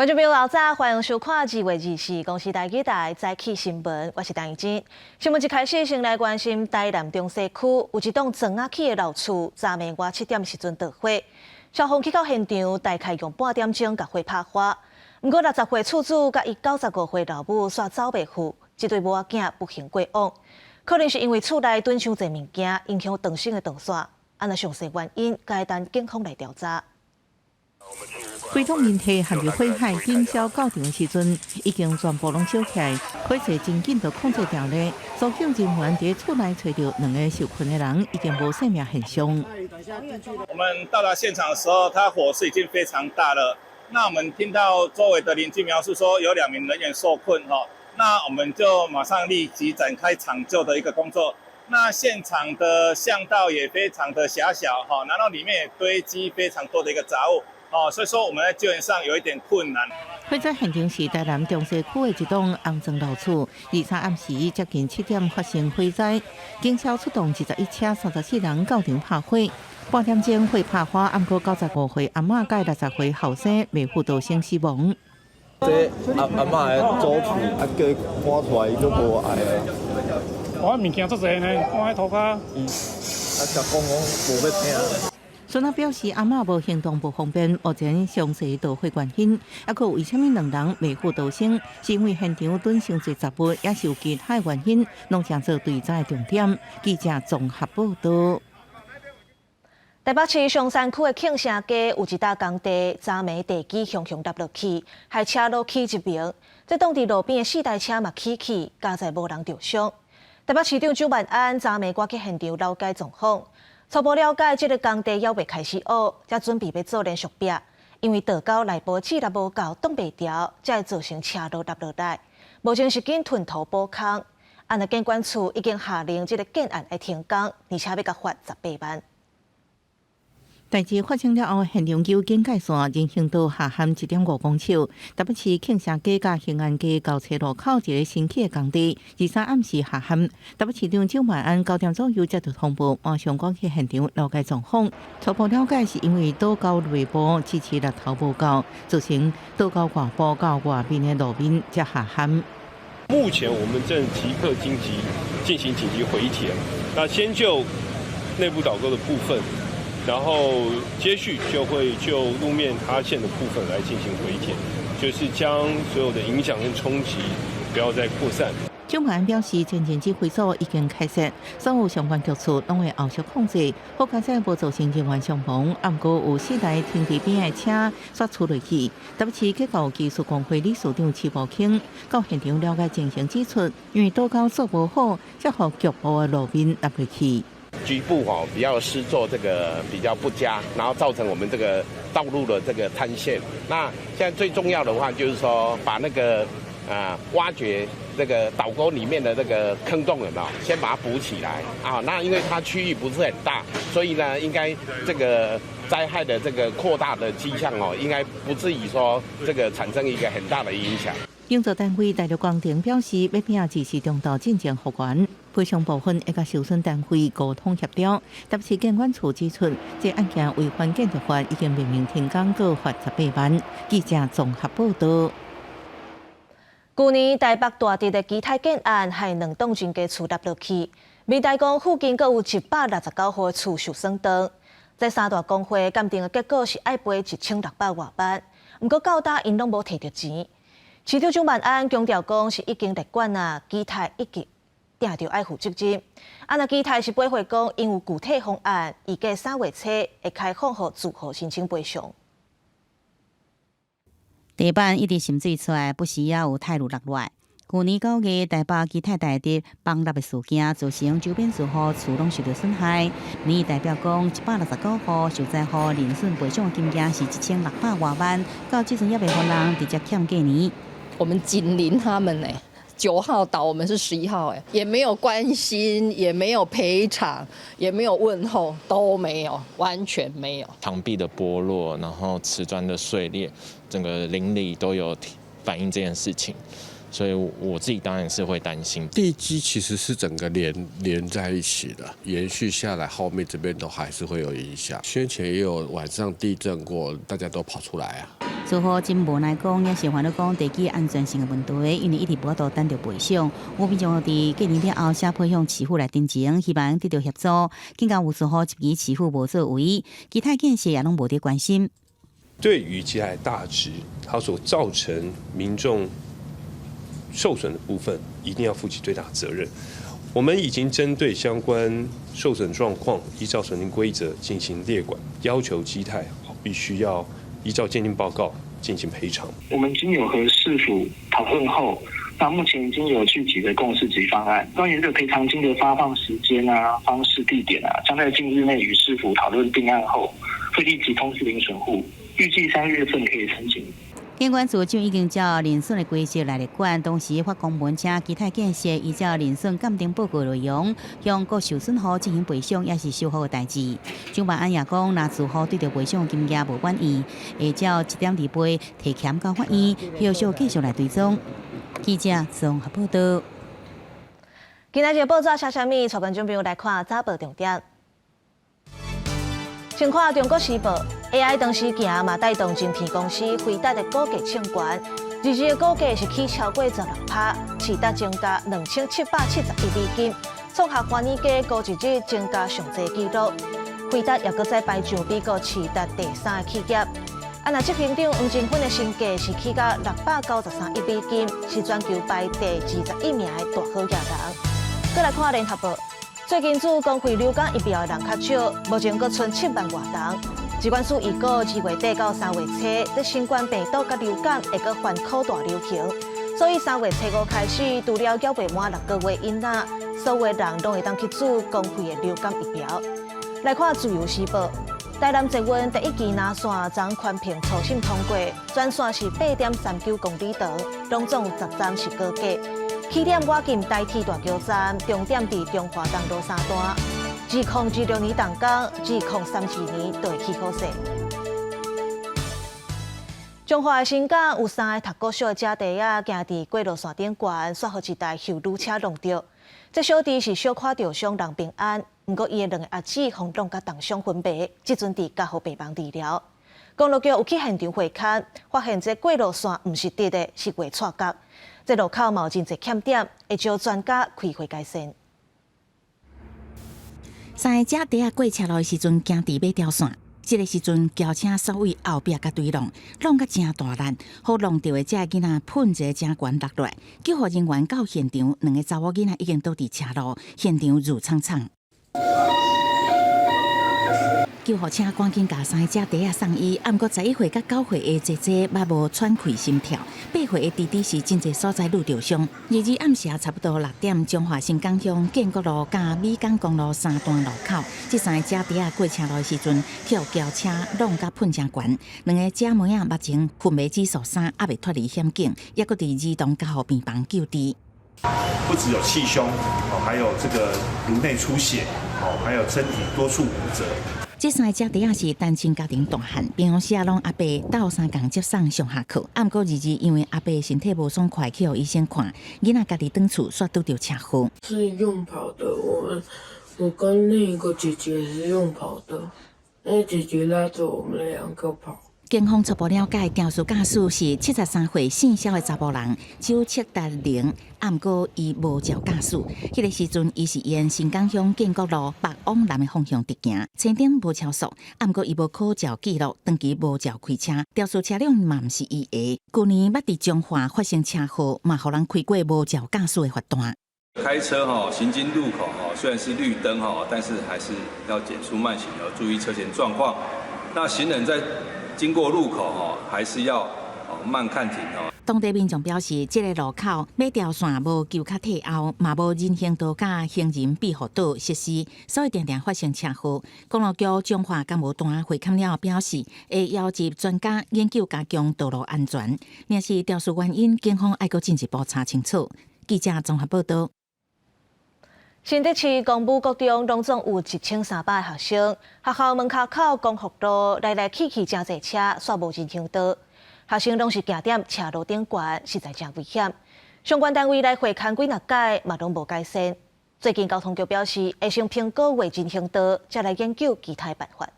觀眾朋友早，歡迎收看2月24公視台語台早起新聞，我是陳怡真。新聞一開始先來關心台南中西區有一棟磚仔起的老厝，昨暝外7點時陣著火，消防去到現場，大概用半點鐘共火拍花。毋過60歲厝主佮伊95歲老母煞走袂赴，這對母仔囝不幸過往，可能是因為厝內囤傷濟物件，影響長生的斷線。按若詳細原因，該等警方來調查。規棟民宅陷入火海，警消到場的時陣，已經全部攏燒起來，火勢真緊就控制牢咧。搜救人員佇厝內揣著兩个受困的人，已經無生命現象。我們到達現場的時候，它火勢已經非常大了。那我們聽到周圍的鄰居描述說有兩名人員受困，哈，那我們就馬上立即展開搶救的一個工作。那現場的巷道也非常的狹小，哈，然後裡面也堆積非常多的一個雜物。哦，所以說我們在救援上有一點困難。火災現場是台南中西區的一棟紅磚老厝，23暗時接近7點發生火災，警消出動21車34人到場拍火。半點鐘火拍花，毋過95歲阿嬤佮60歲後生袂赴逃生死亡。這阿阿嬤的祖厝，啊叫伊趕出來，伊閣無愛。我物件足濟呢，放佇塗跤。啊，共講講無欲聽。孫仔表示，阿嬤無行動不方便，目前詳細著火原因。抑閣為啥物兩人袂赴逃生？是因為現場囤傷濟雜物，抑是有其他原因？攏成做追查的重點。記者綜合報道。台北市松山區的慶城街有一搭工地，昨暝地基雄雄塌落去，害車路起一爿。這擋佇路邊的四台車嘛起去，佳哉無人著傷。台北市長蔣萬安昨暝趕去現場了解狀況。初步了解，這个工地猶未開始挖，才準備欲做連續壁，因為道溝內部志力無夠，擋袂牢，才會造成車路塌落來。目前是緊吞土補空，按呢建管處已經下令這个建案愛停工，而且欲共罰18萬。代誌發生了後，現場有警戒線，人行道下陷1.5公尺。台北市慶城街佮興安街交叉路口一个新起的工地，23暗時下陷。台北市長蔣萬安9點左右接到通報，馬上趕去現場了解狀況。初步了解是因為倒溝內部支持力頭無夠，造成倒溝外部到外面的路面才下陷。目前我們正即刻緊急進行緊急回填，那先就內部倒溝的部分。然後接續就會就路面塌陷的部分來進行回填，就是將所有的影響跟衝擊不要再擴散。蔣萬安表示，前線指揮所已經開設，所有相關局處攏會後續控制，好佳哉無造成人員傷亡。毋過有四台停佇邊的車煞出落去。台北市結構技術公會理事長徐寶清到現場了解情形，指出，因為倒溝做無好，才予局部的路面塌落去。局部哈比較施作這個比較不佳，然後造成我們這個道路的這個坍陷。那現在最重要的話就是說，把那個啊挖掘這個倒溝裡面的這個坑洞有沒有，先把它補起來啊。那因為它區域不是很大，所以呢，應該這個災害的這個擴大的跡象哦，應該不至於說這個產生一個很大的影響。營造單位大陸工程表示，欲拼二時中晝進前復原，賠償部分會佮受損單位溝通協調。台北市建管處指出，這案件違反建築法，已經命令停工，閣罰18萬。記者綜合報道。舊年台北大直的基泰建案，害兩棟真低厝塌落去，民代講附近閣有169戶厝受損當。這三大公會鑑定的結果是愛賠1600外萬，毋過到今𪜶攏無提著錢。市長蔣萬安強調講是已經列管啊，基泰一定定著愛負責任。啊，若基泰是回回講，𪜶有具體方案，預計3月初會開放予住戶申請賠償。地板一直滲水出來，不時也有苔鷺落來。舊年9月，台北基泰大直崩塌的事件，造成周邊住戶厝攏受著損害。民意代表講，169戶受災戶人損賠償金額是1600外萬，到這陣猶未予人直接欠過年。我們緊鄰他們呢，9號倒，我們是11號，哎，也沒有關心，也沒有賠償，也沒有問候，都沒有，完全沒有。牆壁的剝落，然後瓷磚的碎裂，整個鄰里都有反映這件事情，所以我自己當然是會擔心。地基其實是整個連在一起的，延續下來，後面這邊都還是會有影響。先前也有晚上地震過，大家都跑出來啊。似乎真無奈講，也是煩惱講地基安全性的問題，因為一直無法度等著賠償。有民眾佇過年了後寫批向市府來陳情，希望得到協助。更加有似乎一期市府無作為，其他建設也攏無佇關心。對於基泰大直，它所造成民眾受損的部分，一定要負起最大責任。我們已經針對相關受損狀況，依照審定規則進行列管，要求基泰必須要依照鑑定報告進行賠償。我們經有和市府討論後，那目前已經有具體的共識及方案。關於這個賠償金的發放時間啊、方式、地點啊，將在近日內與市府討論定案後，會立即通知零損戶，預計3月份可以申請。警管處長已經照鄰損的規則來列管，同時發公文請基泰建設依照鄰損鑑定報告內容，向各受損戶進行賠償，也是修復的代誌。蔣萬安也講，若住戶對著賠償金額無滿意，會照7.28提函到法院，後續繼續來追蹤。記者綜合報道。今仔日報紙寫啥物？帶觀眾朋友來看早報重點。先看《中國時報》，AI 當時行嘛，帶動晶片公司輝達的股價衝懸，二二的股價是起超過16%，市值增加2771美金，創下單年計高一日增加上濟紀錄。輝達也閣再排上美國市值第三个企業。啊，若執行長黃仁勳的身價是起到693億美金，是全球排第21名的大好額人。閣來看聯合報。最近注公費流感疫苗的人較少，目前閣賰7萬外人。疾管署預告2月底到3月初，這新冠病毒佮流感會閣反擴大流行，所以3月初五開始，除了繳未滿6個月囡仔，所有人攏會當去注公費的流感疫苗。來看自由時報，台南捷運第一期南線昨環評初審通過，全線是8.39公里長，攏總10站是高架。起點倚近台鐵大橋站，終點佇中華東路三段。2026年動工，2032年就會起好勢。彰化的新港有三个讀國小的姐弟仔，行佇過路線頂懸，煞予一台休旅車挵著。這小弟是小可著傷人平安，毋過伊的兩个阿姊予挵甲重傷昏迷，這陣佇加護病房治療。公路局有去現場會勘，發現這過路線毋是直的，是畫斜角。這路口嘛有真濟欠點，會招專家開會改善。三个姐弟仔過車路的時陣，行佇尾條線。這个時陣，轎車煞對後壁共追挵，挵甲誠大力，予挵著的這个囡仔噴一个誠懸落來。救護人員到現場，兩个查某囡仔已經倒佇車路，現場挐氅氅。救護車趕緊共三个姐弟仔送醫，毋過11歲佮9歲的姐姐捌無喘氣心跳，8歲的弟弟是真濟所在挐著傷。二二暗時差不多6點，彰化新港鄉建國路佮美港公路三段路口，這三个姐弟仔過車路的時陣，予轎車挵甲噴誠懸，兩个姐妹仔目前昏迷指數三，猶未脫離險境，猶閣佇兒童加護病房救治。不只有氣胸，哦，還有這個顱內出血，哦，還有身體多處骨折。這三个姐弟仔是單親家庭大漢，平常時啊攏阿爸鬥相共接送上下課。毋過二二因為阿爸身體無爽快，去予醫生看，囡仔家己轉厝，煞拄著車禍。是用跑的，我跟另一個姐姐是用跑的，那姐姐拉着我們兩個跑。警方初步了解，肇事駕駛是73歲姓蕭的查埔人周卓達玲，毋過伊無照駕駛。彼个時陣，伊是沿新港鄉建國路北往南的方向直行，車頂無超速，毋過伊無考照記錄，長期無照開車，肇事車輛嘛毋是伊的。舊年捌佇彰化發生車禍，嘛予人開過無照駕駛的罰單。開車哈，行經路口哈，雖然是綠燈哈，但是還是要減速慢行，要注意車前狀況。那行人在經過路口哈，還是要慢看停哦。當地民眾表示，這个路口尾條線無橋跤退後，嘛無人行道佮行人庇護島設施，所以定定發生車禍。公路局彰化幹部團會勘了後表示，會邀集專家研究加強道路安全。若是肇事原因，警方愛閣進一步查清楚。記者綜合報道。新竹市公武國中攏總有1300个學生，學校門跤口光復路來來去去誠濟車，煞無人行道，學生攏是行踮車路頂懸，實在誠危險。相關單位來會勘幾若擺，嘛攏無改善。最近交通局表示，會先評估畫人行道，才來研究其他辦法。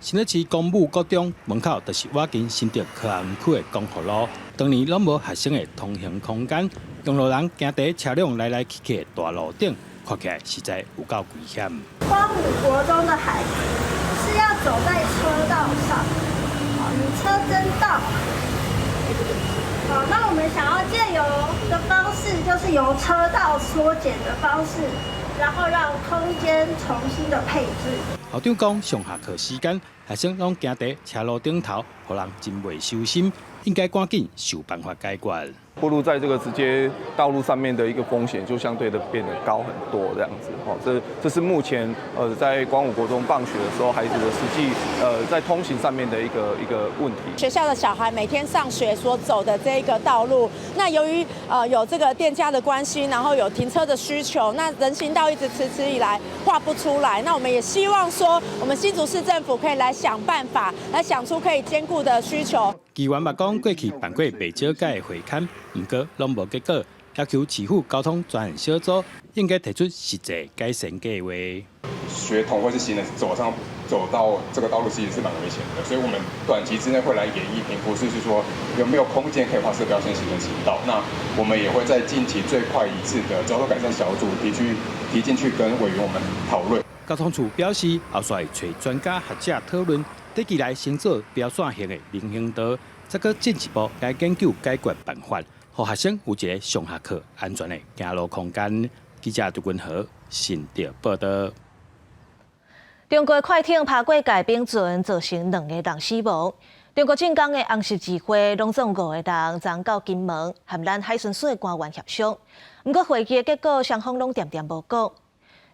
新北市光武國中門口就是倚近新竹科學園區的光復路，當年攏無學生的通行空間，用路人行佇車輛來來去去的大路頂，看起來實在有夠危險。光武國中的孩子是要走在車道上，好，你車真到。好，那我們想要借由的方式，就是由車道縮減的方式，然後讓空間重新的配置。校長講，上下課時間，學生攏行佇車路頂頭，予人真袂收心，應該趕緊想辦法解決。暴露在這個直接道路上面的一個風險就相對的變得高很多，這樣子，哦，這是目前在光武國中放學的時候，孩子的實際在通行上面的一個問題。學校的小孩每天上學所走的這個道路，那由於有這個店家的關係，然後有停車的需求，那人行道一直遲遲以來畫不出來。那我們也希望說，我們新竹市政府可以來想辦法，來想出可以兼顧的需求。議員嘛講，過去辦過袂少屆的會勘，毋過攏無結果，要求市府交通專案小組應該提出實際改善計劃。學童或是行人走上走到這個道路，其實是蠻危險的，所以我們短期之內會來研議評估，就是說有沒有空間可以劃設標線行人行道。那我們也會在近期最快一次的交通改善小組提進去跟委員我們討論。交通處表示，後續會揣專家學者討論，短期內先做標線型的人行道，再閣進一步來研究解決辦法，予學生有一個上下課安全的行路空間。記者杜君和新竹報道。中國快艇爬過界冰船，造成兩個人死亡。中國晉江的紅十字會攏總五個人，昨到金門和咱海巡署的官員協商。毋過會議的結果，雙方攏恬恬無講。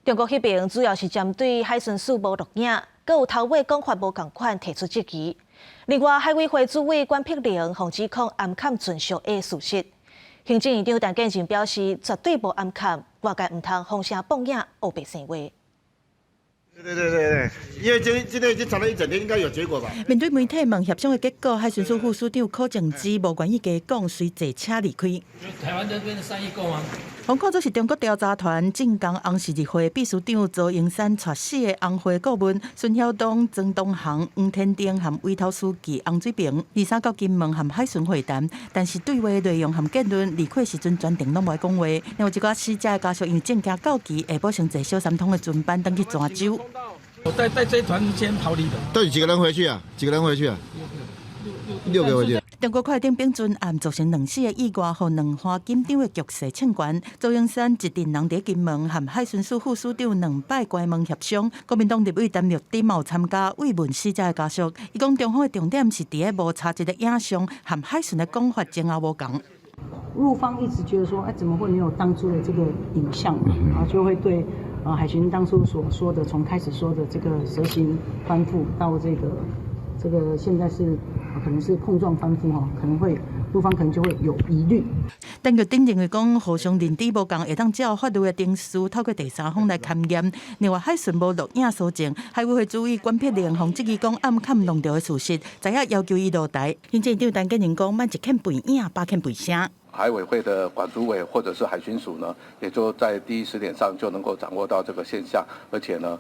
中國彼邊主要是針對海巡署無錄影，閣有頭尾講法無仝款提出質疑。另外，海委會主委管碧玲予指控掩崁船屬的事實。行政院長陳建仁表示，絕對無掩崁，外界毋通風聲放影，烏白生話。對對對對，因為這個已經吵了一整天，應該有結果吧？面對媒體問協商的結果，海巡署副署長柯正之無願意加講，隨坐車離開。台灣這邊的善意夠嗎？予看做是中國調查團晉江紅十字會秘書長曹英山帶四个紅會顧問孫曉東、曾東航、黃天定和委託書記洪水平，23到金門和海巡會談，但是對話內容和結論離開時陣全程攏無愛講話。另有一寡死者的家屬因為證件到期，下晡先坐小三通的船班轉去泉州。我帶這一團先逃離的。到底幾個人回去啊？幾個人回去啊？六個回去。中國快艇冰船案造成兩死的意外，予兩岸緊張的局勢衝懸。曹英山一陣人佇金門和海巡署副署長兩擺關門協商，國民黨立委陳玉珍嘛有參加慰問死者的家屬。伊講中方的重點是佇咧無查實的影像和海巡的講法前後無仝。陸方一直覺得說，哎，怎麼會沒有當初的這個影像？啊，就會對海巡當初所說的，從開始說的這個蛇形翻覆到這個現在是可能是碰撞翻覆哈，可能會陸方可能就會有疑慮。陳玉珍認為講，互相認知無仝，會當照法律的程序，透過第三方來勘驗。另外，海巡無錄影搜證，海委會主委管碧玲予質疑講掩崁弄著的事實，知影要求伊落台。行政院長陳建仁講，莫一欠背影，百欠背聲。海委會的管主委或者是海巡署呢，也就在第一時點上就能夠掌握到這個現象，而且呢，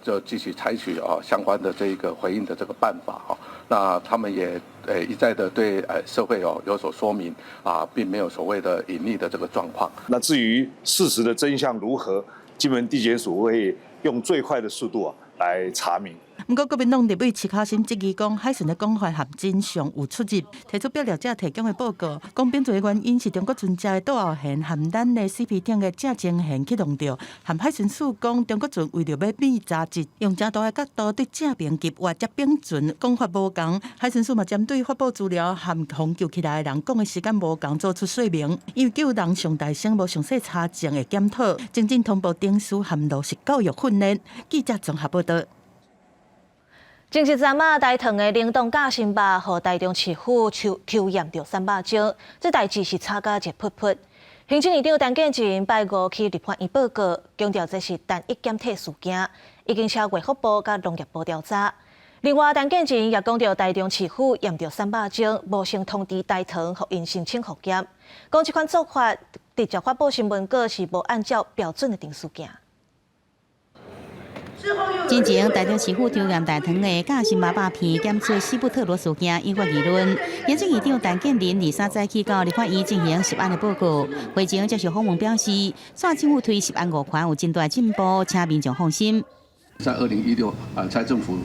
就繼續採取相關的這一個回應的這個辦法哈。那他們也一再的對社會哦有所說明啊，並沒有所謂的隱匿的這個狀況。那至於事實的真相如何，金門地檢署會用最快的速度啊來查明。毋過，國民黨立委徐巧芯質疑講，海巡的講法和真相有出入，提出表列者提供的報告，講冰船的原因是中國船隻的倒後舷和咱的死皮艇的正前舷去弄著，和海巡署講，中國船為著欲避查緝，用誠大的角度對正爿急倚才冰船，講法無仝。海巡署嘛針對發布資料和予救起來的人講的時間無仝做出說明，因為救人上大聲無詳細查證的檢討，精進通報程序和落實教育訓練。記者綜合報道。前一陣仔，大同的冷凍夾心肉，予台中市府抽抽驗著三百種，這代誌是吵甲熱噗噗。行政院長陳建仁拜五去立法院報告，強調這是單一檢體事件，已經請衛福部佮農業部調查。另外，陳建仁也講著台中市府驗著三百種，無先通知大同，予𪜶申請復檢。講這款做法，直接發布新聞稿是無按照標準的程序行。之前台中市府抽驗大糖的夾心肉片檢出西布特羅事件引發議論。行政院長陳建仁23早起到立法院進行食安的報告，會前接受訪問表示，蔡政府推食安五環有真大進步，請民眾放心。在2016啊，蔡政府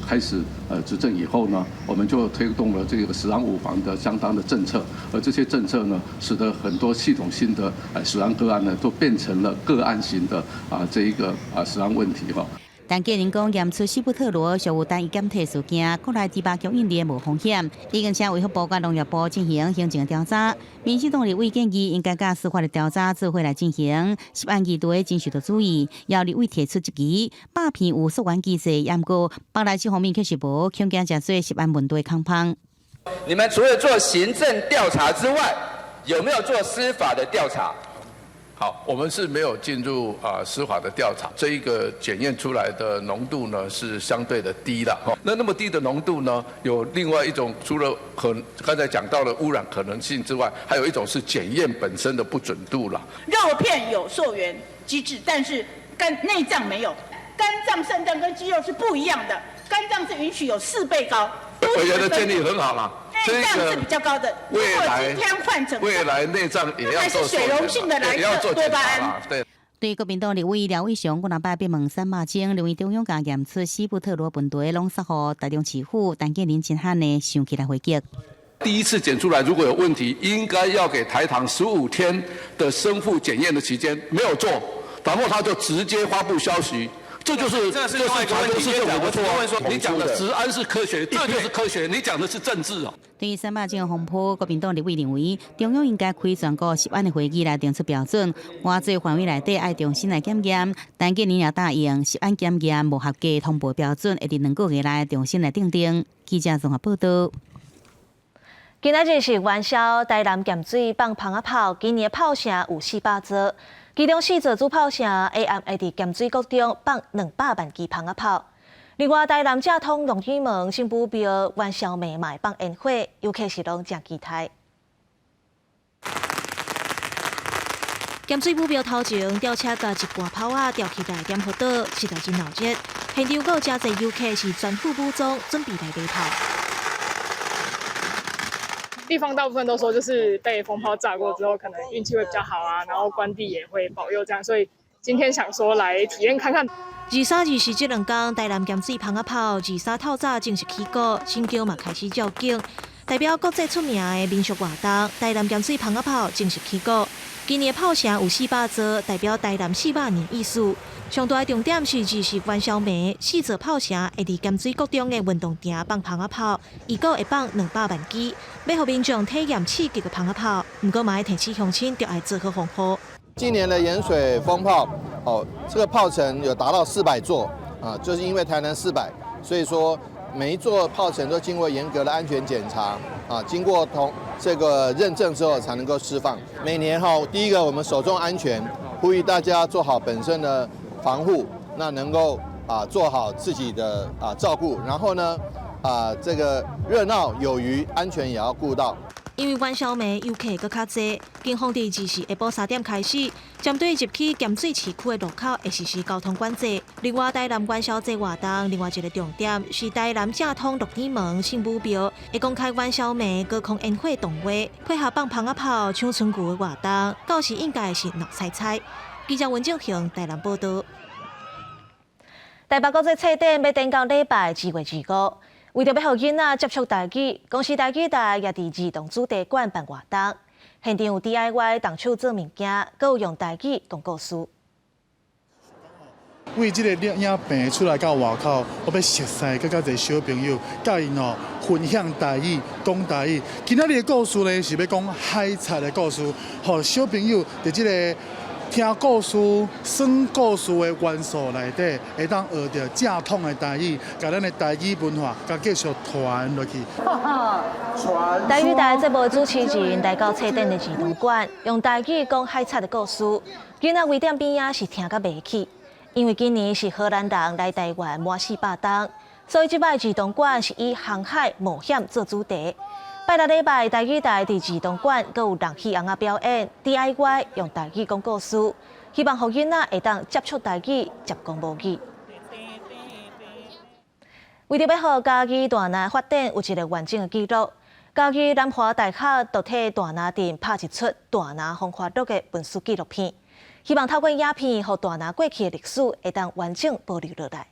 開始執政以後呢，我們就推動了這個食安五防的相當的政策，而這些政策呢，使得很多系統性的食安個案呢，都變成了個案型的啊這一個啊食安問題哈。陳建仁講，驗出西布特羅屬於單一檢體事件，國內豬肉供應鏈無風險，已經請衛福部佮農業部進行行政調查。民進黨立委建議應該佮司法的調查做伙來進行，食安議題真受到注意。也有立委提出質疑，肉片有溯源機制，毋過腹內這方面確實無，恐驚成做食安問題空芳。你們除了做行政調查之外，有沒有做司法的調查？好，我們是沒有進入啊司法的調查，這一個檢驗出來的濃度呢是相對的低的。那那麼低的濃度呢，有另外一種，除了可剛才講到的污染可能性之外，還有一種是檢驗本身的不準度了。肉片有溯源機制，但是肝內臟沒有，肝臟、腎臟跟肌肉是不一樣的，肝臟是允許有4倍高。委員的建議很好啦。內臟是比較高的，如果今天換成未來內臟也要做，是水溶性的來做多巴胺。對，對國民黨立委廖偉雄，過兩擺被問三肉精，認為中央共驗出西布特羅問題，攏煞予台中市府陳建仁真罕的想起來回擊。第一次檢出來如果有問題，應該要給台糖15天的生復檢驗的期間，沒有做，然後他就直接發布消息。這就是這是另外一個問題。我只問說，你講的食安是科學，這就是科學；你講的是政治哦。對於三肉精的風波，國民黨立委認為，中央應該開全國食安的會議來定出標準，外濟範圍內底愛重新來檢驗。陳建仁也答應，食安檢驗無合格通報標準，會佇2個月內重新來訂定。記者綜合報道。今仔日是元宵，台南鹹水放蜂仔炮，今年的炮城有400座。其中4座主炮城下暗會佇鹹水谷中放200萬支蜂仔炮。另外，台南正統龍井門聖母廟元宵暝嘛會放煙火，遊客是攏誠期待。鹹水母廟頭前吊車共一罐炮仔吊起來點火島，實在真鬧熱。現場閣有誠濟遊客是全副武裝，準備來禮炮。地方大部分都說，就是被蜂炮炸過之後，可能運氣會比較好啊，然後關帝也會保佑這樣，所以今天想說來體驗看看。23、24這兩天，台南鹹水蜂仔炮23透早正式起鼓，新橋嘛開始照景。代表國際出名的民俗活動，台南鹹水蜂仔炮正式起鼓。今年的炮城有400座，代表台南400年意思。上大的重點是24元宵暝，4座炮城會佇鹹水谷中的運動場放蜂仔炮，預估會放200萬支，欲予民眾體驗刺激的蜂仔炮。毋過嘛愛提醒鄉親，著愛做好防護。今年的鹽水蜂炮，哦，這個炮城有達到400座啊，就是因為台南400，所以說每一座炮城都經過嚴格的安全檢查啊，經過同這個認證之後才能夠釋放。每年哈，第一個我們首重安全，呼籲大家做好本身的防護，那能夠啊做好自己的啊照顧，然後呢啊這個熱鬧有餘，安全也要顧到。因為元宵暝遊客閣較濟，警方佇24下晡3點開始，針對入去鹹水市區的路口會實施交通管制。另外，台南元宵節活動另外一個重點是台南正統鹿耳門聖母廟會公開元宵暝高空煙火動畫，配合放蜂仔炮、搶春牛的活動，到時應該是鬧彩彩。記者溫正雄台南報道。台北國際冊展欲展到禮拜2月25，為著欲予囡仔接觸台語，公視台語台也佇兒童主題館辦活動，現場有 DIY 動手做物件，閣有用台語講故事。為這個影棚出來到外口，我欲熟似閣較濟小朋友，佮𪜶哦分享台語、講台語。今仔日的故事呢，是欲講海賊的故事，予小朋友佇這個聽故事、耍故事的元素內底，會當學著正統的台語，共咱的台語文化，共繼續傳落去。台語台節目主持人來到冊展的兒童館，用台語講海賊的故事。囡仔圍踮邊仔是聽甲袂去，因為今年是荷蘭人來台灣滿400冬，所以這擺兒童館是以航海冒險做主題。拜六禮拜，台語台佇兒童館閣有人戲尪仔表演 DIY，用台語講故事，希望予囡仔會當接觸台語，接講母語。為著欲予嘉義大林發展有一个完整的記錄，嘉義南華大學就替大林鎮拍一齣大林風華錄的文史紀錄片，希望透過影片，予大林過去的歷史會當完整保留落來。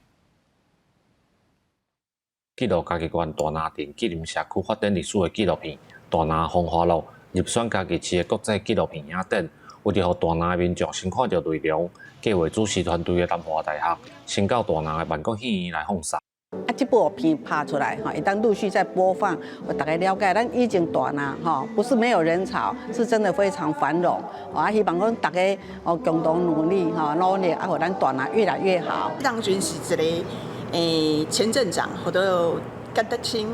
記錄嘉義縣大林鎮紀林社區發展歷史的紀錄片《大林風華錄》入選嘉義市的國際紀錄片影展，為著予大林的民眾先看著內容，計劃主持團隊的南華大學先到大林的萬國戲院來放送。啊，這部片拍出來，吼，會當陸續在播放，予大家了解，咱以前大林，吼，不是沒有人潮，是真的非常繁榮。啊，希望講大家哦共同努力，吼，努力啊，予咱大林越來越好。當陣是一个前鎮長，號做甘德清，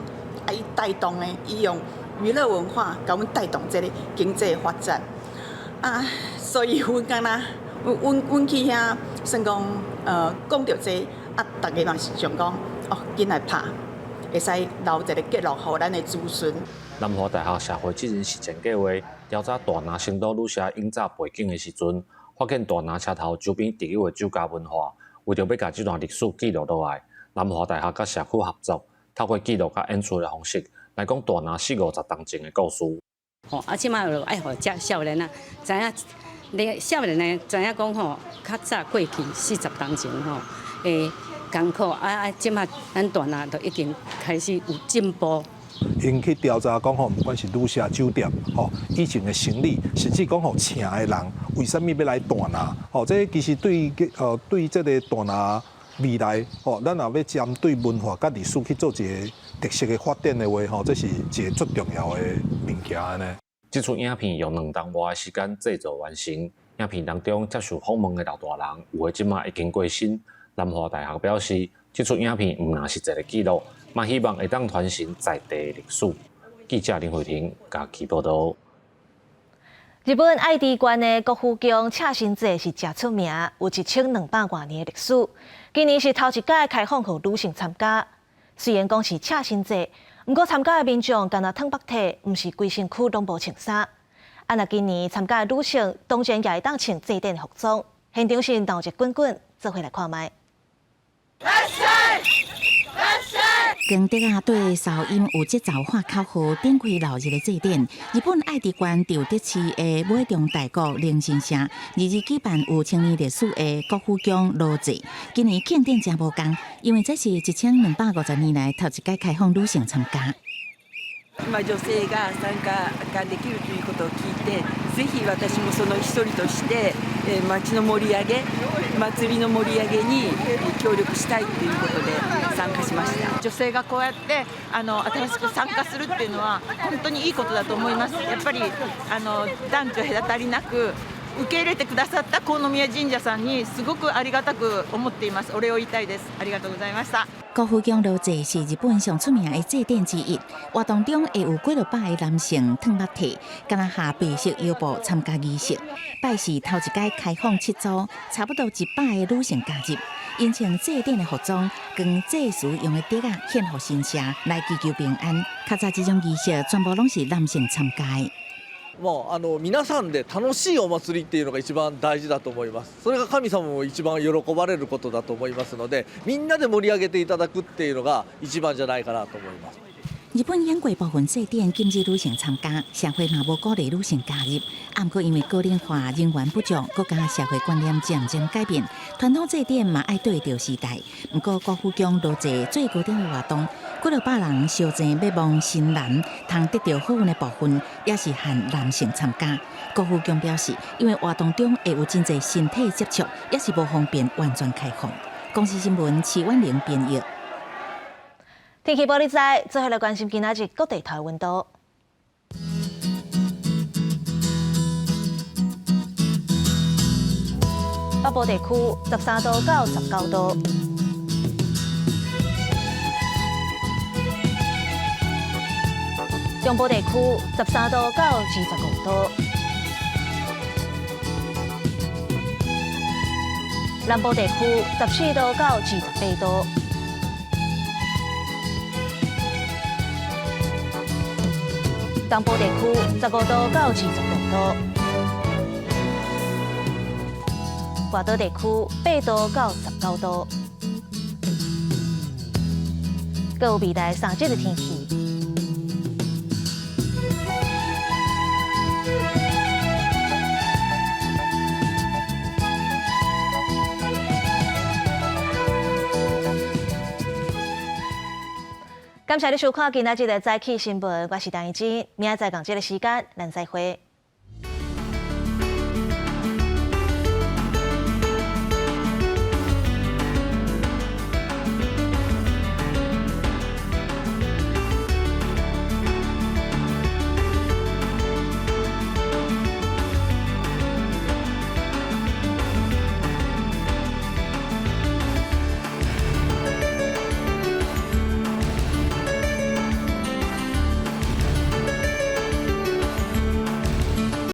啊，伊帶動的，伊用娛樂文化共阮帶動這个經濟發展。啊，所以阮敢若，阮阮去遐算講，講著這個，啊，逐家嘛是想講。哦，緊來拍，會使留一个記錄，予咱的子孫。南華大學社會責任實踐計劃調查大林成都旅社永早背景的時陣，發現大林車頭周邊特有的酒家文化，為著欲共這段歷史記錄落來，南華大學佮社區合作，透過記錄佮演出的方式來講大林四五十冬前的故事。吼，啊，這擺就愛予遮少年仔知影，你少年的知影講吼，較早過去40冬前吼，欸。艱苦啊啊！這擺咱大林都已經開始有進步。𪜶去調查講吼，不管是旅社酒店吼，以前的生理，甚至講吼請的人為啥物欲來大林？吼，這其實對對這个大林未來吼，咱若欲針對文化佮歷史去做一个特色的發展的話吼，這是一个足重要的物件呢。這齣影片用兩冬外的時間製作完成。影片當中接受訪問的老大人，有的這擺已經過身。南華大學表示，這齣影片毋但是一个記錄，嘛希望會當傳承在地的歷史。記者林慧婷嘉義報導。日本愛知縣的國府宮赤身祭是誠出名，有1200外年的歷史。今年是頭一屆開放予女性參加。雖然講是赤身祭，毋過參加的民眾干焦脫縛體，毋是規身軀攏無穿衫。啊，若今年參加的女性，當然也會當穿祭典的服裝。現場是鬧熱滾滾，做伙來看覓。光竹仔對哨音有節奏喊口號，展開鬧熱的祭典。日本愛知縣稻德市的尾中大國靈神社，二日舉辦有千年歷史的國府宮爐祭。今年慶典誠無仝，因為這是1250年來頭一擺開放女性參加。今女性が參加ができるということを聞いて、ぜひ私もその一人として町の盛り上げ、祭りの盛り上げに協力したいということで参加しました。女性がこうやって新しく参加するっていうのは本当にいいことだと思います。やっぱり男女隔たりなく受け入れてくださった國宮神社さんにすごくありがたく思っています。お禮を言いたいです。ありがとうございました。國府宮爐祭是日本上出名的祭典之一，活動中會有幾落百个男性脫縛體，敢若下白色腰布參加儀式。拜是頭一擺開放七組，差不多100个女性加入，𪜶穿祭典的服裝，扛祭司用的竹仔獻予神社來祈求平安。較早這種儀式全部攏是男性參加的。もう皆さんで楽しいお祭りっていうのが一番大事だと思います。それが神様も一番喜ばれることだと思いますので、みんなで盛り上げていただくっていうのが一番じゃないかなと思います。日本演過部分祭典禁止女性參加，社會嘛無鼓勵女性加入。啊，毋過因為高齡化、人員不足，閣加社會觀念漸漸改變，傳統祭典嘛愛對著時代。毋過國府宮爐祭最高點的活動，幾落百人相爭欲望神男通得著好運的部分，也是限男性參加。國府宮表示，因為活動中會有真濟身體接觸，也是無方便完全開放。公視新聞徐婉玲編譯。天氣報你知，最後來關心今仔日各地頭溫度。北部地區13度到19度，中部地區13度到25度，南部地區14度到28度。東部地區15度到26度，外島地區8度到19度。閣有未來三日的天氣。感謝你收看今仔日的早起新聞，我是陳怡之，明仔載仝這个時間，咱再會。